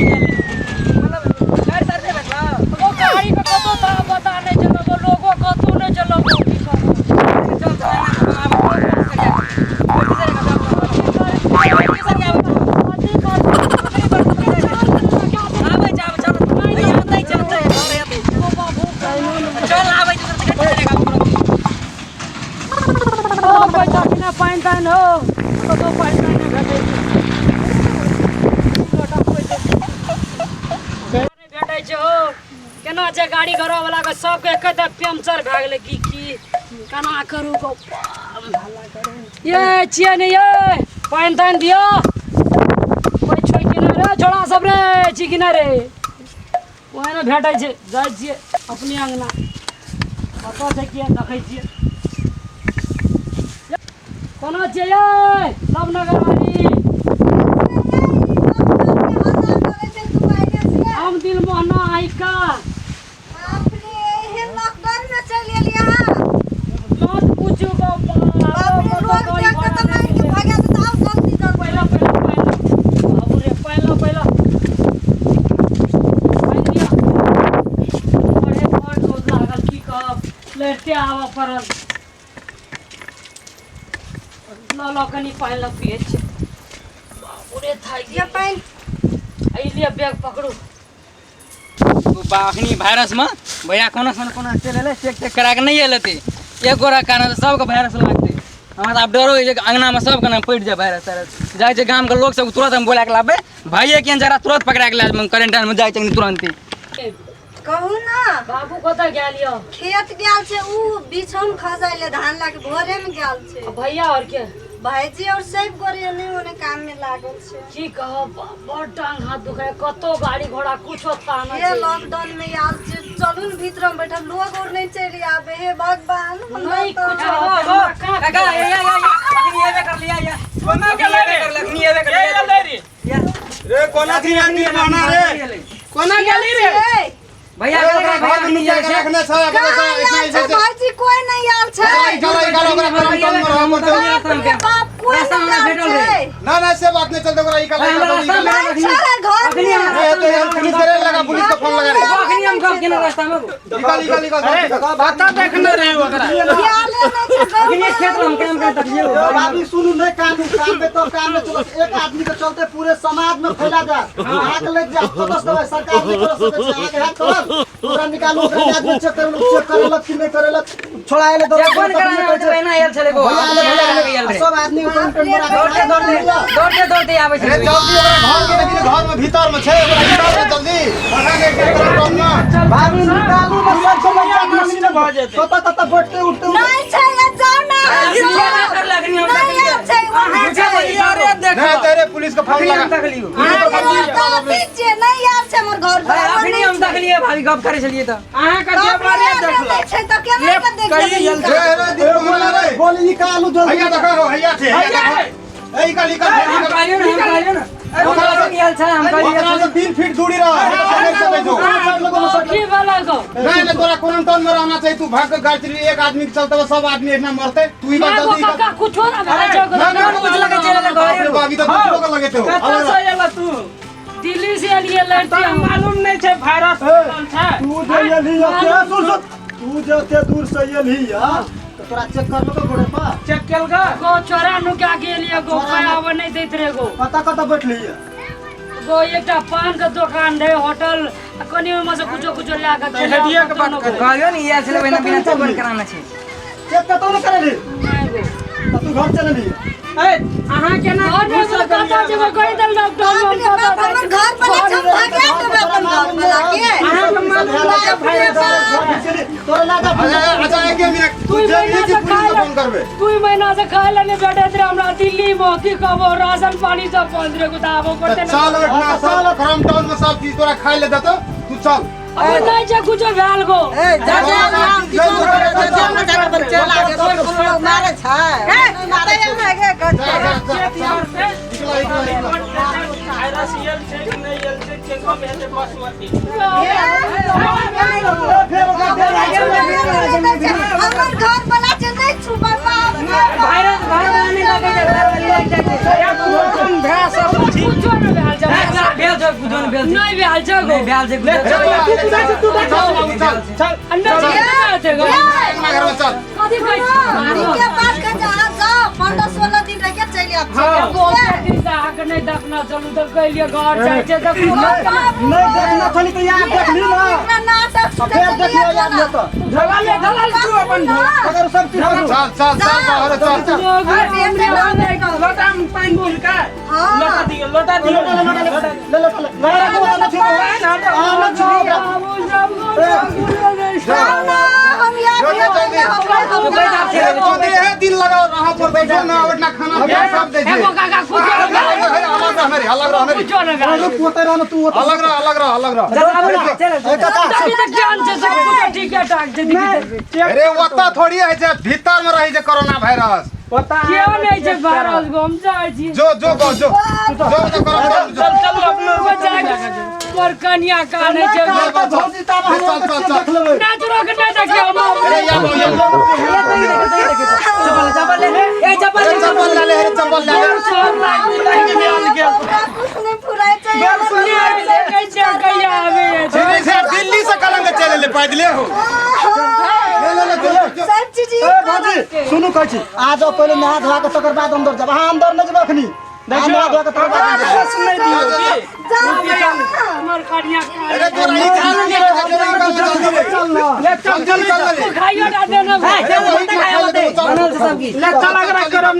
मतलब गाड़ी ताड़ी नहि भेटलौ? ओ गाड़ी के कतौ ता पता नहि चलल, लोगो कतौ नहि चलल, की कहब। चल चल एना आब सरिया सरिया कथी करबै? आबै छै आबै चल आतै छै आतै आतै चल आबै छै तुरंत। ओ पैसा बिना पानि तानि हो, कतौ पानि तानि नहि भेटै छै, नहि भेटै छै हो। केना छै गाड़ी घोड़ा वाला के सबके एकेटा पंचर भए गेलै। की की केना करू गो ये छियै ने ये, पानि तानि दियौ। कोइ छोइ कि नहि रे छोड़ा सब रे छी कि नहि रे? ओहे ने भेटै छै। जाइ छियै अपने अङ्गना, कतऽ छै किया देखै छियै। कोना छियै यै लवनगर वाली? हम दिल मोहना आइका। मत पूछू गो, पहिला पहिला पहिला, बाबू रे, पहिला पहिला पानि लिअ। बड़े बड़ रौद लागल, की कहब, लड़िते आबऽ पड़ल। लऽ लऽ कनि पानि लऽ पियै छी। बाबू रे, थाकि गेलियै। एहि लिअ बैग पकड़ू। बा अखनी वायरस में भैया कोनो सन कोनो चलि एलै, चेक तेक करा के नहि एलै ते एक गोरा कारण सबके वायरस लागतै। हमरा तऽ आब डरो होइ छै कि अङ्गनामे सबके ने पड़ि जाय वायरस तायरस। जाइ छै गामके लोक सब तुरंत हम बोला के लाबै भाइये के, जरा तुरंत पकड़ा के ला क्वारेंटाइन में जाइ छै तुरंते। कहू ना। बाबू कतऽ गेल यऽ? खेत गेल छै, उ बिछौन खसाइले धान लाके भोरे में गेल छै। भैया और के? भाईजी और सब गोरे एने ओने काम में लागल छै। की कहब, बड़ टांग हाथ दुखाय, कतौ गाड़ी घोड़ा कुछो ताना हे छै। लॉकडाउन में आयल छै, चलू ने भीतर में बैठल, लोग और नहीं चलि आबे। हे भगवान, हमरा नहीं तऽ कुछ हमरा कहाँ। काका, ए या या अखनी एबे कर लिया या। कोना गेलै रे? अखनी एबे कर के लिया। गेलै रे? रे कोना थी माना रे? कोना गेली रे? ए, भैया ए, ओकरा घर में नुका के रखने छै, कहाँ इतना आयल छै भाईजी? कोई नहीं आयल छै। निकालो निकालो ओकरा, क्वारंटाइन में रहऽ पड़तै। बाप रे बाप, कोई रास्ता नहीं हमरा आयल भेटल छै। ना ना, से बात नहीं चलते, ओकरा निकालो हमरा निकालो रास्ता निकालो। में नहीं छै घर अखनी में। हमरा ए तो यार पुलिस करे लगा, पुलिस को फोन लगा रे। अखनी हम गप केने रास्ता में। निकाल निकाल निकाल निकाल। कतऽ देखने रहे ओकरा? गेले नहीं छै। अखनी खेत में हम काम कर तकियो। भाभी सुनू, नहीं कानू काम पे तो काम में चलो, एक आदमी के चलते पूरे समाज में फैला जाए, अहाँके लग जाए तो बस दवाई सरकार नहीं कर सकै छै। अहाँके हाथ तोड़ल ओकरा निकालू, ओकरा आदमी चेक करेलक, चेक करेलक कि नहीं करेलक, छोड़ाएले दौड़ चेक कोन कराना होतै? एना आयल छलै गो। आयल रे। सब आदमी क्वारंटाइन में राखल। दौड़ते दौड़ते दौड़ते दौड़ते आबै रे छलै। जल्दी ओकरा घर के देखी, घर में भीतर में छै, ओकरा निकाल रे जल्दी, बढ़ा के क्वारंटाइन में। भाभी निकालू ने, सब समझ मशीन भऽ जेतै। कतऽ कतऽ बैठते उठते नहीं छै, ये जाओ ना। अखनी हम नहीं आयल छै, वहाँ छै। अरे देख। नहीं तेरे पुलिस को फोन अखनी हम लगा। तकलियो। अहाँ तऽ अथी छियै, नहीं आयल छै हमर घर पर। अखनी हम तकलिए भाभी, गप करै छलियै तऽ। अहाँके देवरे नहीं छै तऽ केना के देख कही लेबै? आयल रे रे दिल मोहना रे। बोली निकालू जल्दी। हैया देखो, हैया छै, हैया देखो। ए निकाल निकाल हम निकाल। कहलियो ने, हम कहलियो ने आयल छै, हम कहलियो। ओकरा से 3 फीट दूरी रह, नहीं सकै छौ। की भेलै गो? नहीं नहीं, तोरा क्वारंटाइन में रहना चाहिए। तू भाग के गाड़ी चली, एक आदमी के चलते सब आदमी इतना मरते। तू ही बात ना गो जल्दी काका, कुछो ना भेलै छै गो। ना, ना, कुछ लगे चलि एलै बाप रे घरे। बाप, ई तऽ दूसरो के लगेते हो। कतऽ से एलऽ तू? दिल्ली से एलियै लड़ते तोरा हम। मालूम नहि छै वायरस फैलल छै? तू जे एलही के सुन सुन, तू जे ओते दूर से एलही तऽ तोरा चेक करलको गोड़े पर? चेक केलकै? गो चोरा नुका के एलियै गो, पाय आबऽ नहि दैत रहे गो। कतऽ कतऽ बैठली? गो एकटा पान के दोकान रहे, होटल, आ कनि ओहिमे से कुछो कुछो लए के खेलियै, हेडिया के बात कतौ करै। कहलियो ने आयल छलै, ओहिना बिना चेक कराना छै। चेक कतौ नहि करेली? नहि गो। तऽ तू घर चलली? ए, अहाँ केना घर नहि गो, कतऽ जेबै? कहि देल लॉकडाउन बाप में रे बाप, हमर घर वाला छै, हम भगा देबै अपन घर वाला के। अहाँके मालूम नहि छै वायरस? तोरा लागा। अच्छा अच्छा, एक मिनट, तू दुई जे महीना कि से पुलिस खाय के फोन करबे। 2 महीना से खाय ला नहीं भेटैत रहे हमरा दिल्ली में। की कहबो, राशन पानी सब बंद रहे, आबो तऽ पड़ते। चल ओहिठिना, सब क्वारंटाइन में सब चीज तोरा खाय ले देतौ, तू चल। अब नहीं छै कुछो भेल गो। ए जा जा। जा जा जा, निकला निकला निकला। वायरस आयल छै कि नहि आयल छै, चेकअप हेतै बसमती। हमर घर वाला छै, नहीं छुपल, बाप रे बाप। वायरस घर वाला नहि लगै छै, घर वाली लागि जाइ छै। भए सब कुछो नहीं भेल छै। भेल छै, कुछो नहि भेल छै। नहि भेल छै गो। नहि भेल छै। चल तू चल बाबू चल चल अंदर छै गो। अपना घर में चल। कथी कहै छी के बात कर जा जाओ 15-16 दिन रह के चलि आब। अहाँके नहि देखना चलू तऽ कहलियै घर जाइ छै तऽ नहीं देखना छली तो यहाँ देख ली ना। एकरा नाटक फेर देखियो याद ले तो झगड़ा ले झगड़ा तू अपन अगर सब चीज चल चल चल बाहर चल। लोटा में पानी बोल का लोटा दियो लोटा दियो ले ले ले ले ना छू ना छू। हम याद है दिन लगाओ रहा पर बैठो ना ओटना खाना पीना सब दे एगो काका कुछ अलग रह मेरी अलग रह मेरी कुछो ना रुक होते रह ना तू अलग रह अलग रह अलग रह। ए काका अभी तऽ ज्ञान छै सब कुछ ठीक है ठाक छै। अरे ओता थोड़ी है जे भीतर में रही जे कोरोना वायरस पता केओ नहि छै वायरस गो हम जाइ छी। जो जो गो जो जो तो करो चल चल अपनो पर कनिया कानै छै। भौजी ताब हम चल, चल, चल। देख लेबै। नाचरो के नहि देखियौ। अरे या या चप्पल चप्पल ले ए चप्पल अरे चप्पल ले ले चप्पल ले ले। कुछ नहीं फुराय छै। सीधे से दिल्ली से कलंग चले ले पैदले हो ले ले ले जो सब चीज ए भौजी सुनू कहै छी आ जाओ पहिले नहा धोआ के तकर बाद अंदर जाब। अहाँ अंदर नहि जेबै अखनी। नहा धोआ के तकर बाद अंदर जाब। सुनै दियो हमर कनिया अरे तोरा ई खाना नहीं है चल ना ले चल चल चल चल ले। खाइयो ना देना अरे वही खाए ले बनल छै सब किछ। ले चल अगरा करम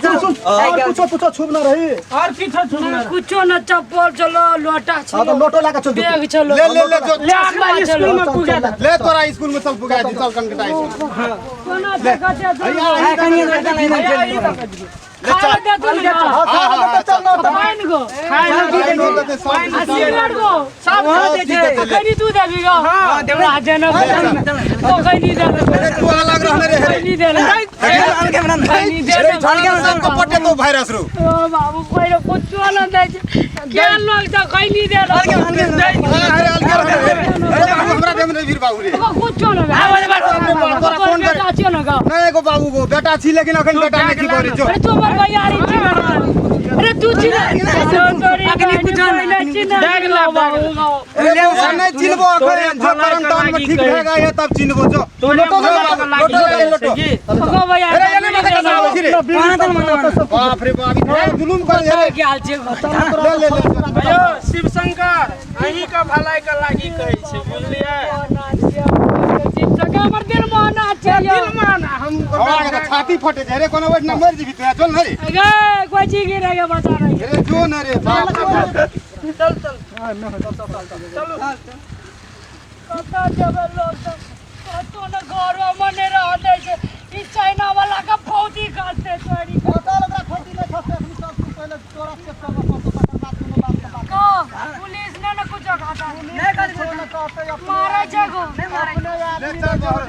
सुन सुन और कुछो कुछो छूब ना रही और किछो छुना कुछो न चप्पल चलो लोटा हां चलो तो लोटो लाके चल बैग चलो ले ले ले जो ले अपना स्कूल में पुगा दे। ले तोरा स्कूल में चल पुगा दी चल कनकटा स्कूल। कोना देखा दे ए कनिया ले ले चल दे तू ना। हां हां चल ना पाइन गो खाए आ सिगरेट गो सब वहाँ दे छै। कनी तू देबी गो। हां देबा जेना तो कनी दे अरे तू अलग रहने रे कनी दे अलगे बना कनी दे अलगे बना सबको पटे तो वायरस रू। ओ बाबू कोई कुछो न दे छै के लोग तो कनी दे अलगे अलगे अरे अलग रहने रे। अरे बाबू हमरा दे में भीड़ बाबू रे कुछो न तोरा फोन कर बेटा छियो न गो। नहीं एगो बाबू गो बेटा छी लेकिन अखन बेटा नहीं छी करे जो। अरे तू हमर भैयारी छी अरे तू छी अखनी कुछो न बैग ला बाबू अरे तू नहीं चिन्हबो अखन जो करम में ठीक भए गए तब चिन्हबो जो लोटो लोटो लोटो। गो भैया अरे एने मत कसा आबै छी रे पाना तन मना बाप रे बाप ई जुलुम कर रे। की हाल छै ले ले ले अयो शिव शंकर अहीं का भलाई के लागी कहै छै बुझलियै। हमर दिल माना छै दिल माना हम हमरा के छाती फटे छै रे कोनो ओठना मर जेबी तू चल न रे। गे कोई चीज गिरे के बचा रही अरे जो न रे बाप रे बाप। चल चल चलू कतऽ जेबै लोग सब कतौ न घरो मे नहि रह दै छै ई चाइना वाला के फौजी करते चोरी होटल ओकरा खोटी नहीं खसते अखनी सब तू पहिले तोरा चेक करबो पड़तो तकर बाद कोनो बात के बात। को पुलिस ने न कुछो खाता नहीं कहते मारै छै गो अपने ले आदमी चल बाहर।